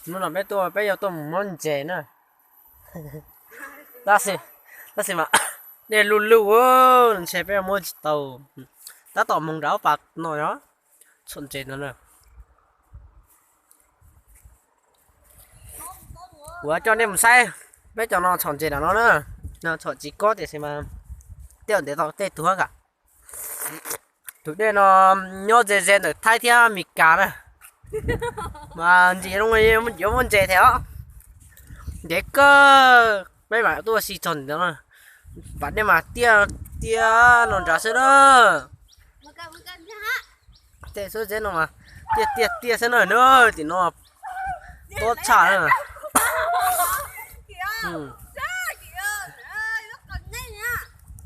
Hnub no peb tuaj peb yuav tuaj mus muab ntses na. Tab sis, tab sis mas dej luj luj, ntshe peb yuav muab tsis tau. Tab tom mus nram ob pas no yog txhom ntses no na. Kuv coj nej mus saib peb cov no txhom ntses nram no na. No txhom tsis kob tiam sis mas tej zaum ntev tau tej tuag kam. Tus dej no nyob ze ze ntawm Thaib thiab Mes Kas na. Mas ntsim zoo yuav muaj ntses thiab os. Ntev kawg peb mam tuaj si txog ntawm no. Pas dej mas tiaj tiaj no nrad xwb na. Tej xub txeb no mas tiaj tiaj tiaj xwb na, tim no tob tshaj na.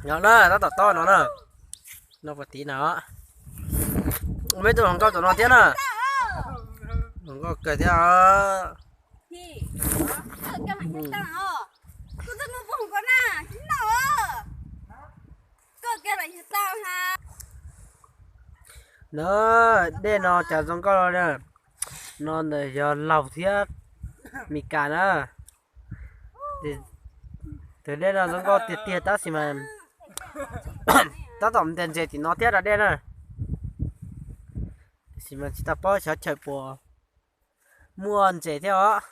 No na, tab tom tob no na. No puas tiv no. Meb tuaj hluas nkauj tom no thiab na. Hluas nkauj kawg thiab. No, dej no cas zoo nkauj no. No ntawm yog Laug thiab Mes Kas na. Tus dej no zoo nkauj tiag tiag tab sis mas tab tom ntes ntses tim no thiab da dej na. Tiam sis mas tsis tau paub xyov chaw puas muaj ntses thiab os.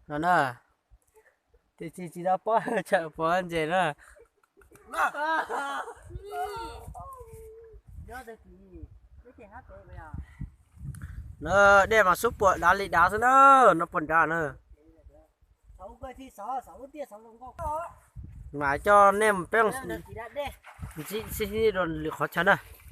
No na, tiam sis tsis tau paub chaw puas ntses na. No dej mas xub puas dav li dav xwb na, no puas nrad na. Mas coj nej peb ntxim xib rau lwm qhov chaw na.